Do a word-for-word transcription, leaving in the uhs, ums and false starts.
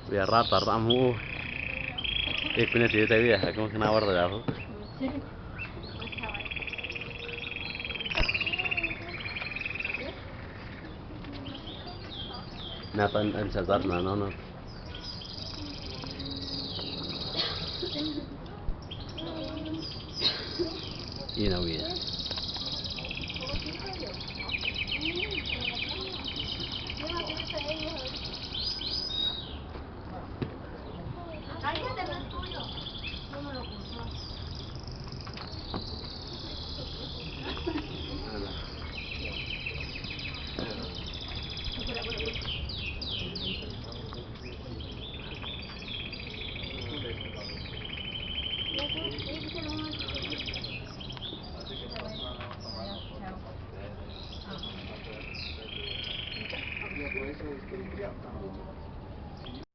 Wia rata ramu. E kune te te wia, como que na warda ya. Nata en sazar na no no. Ina wia.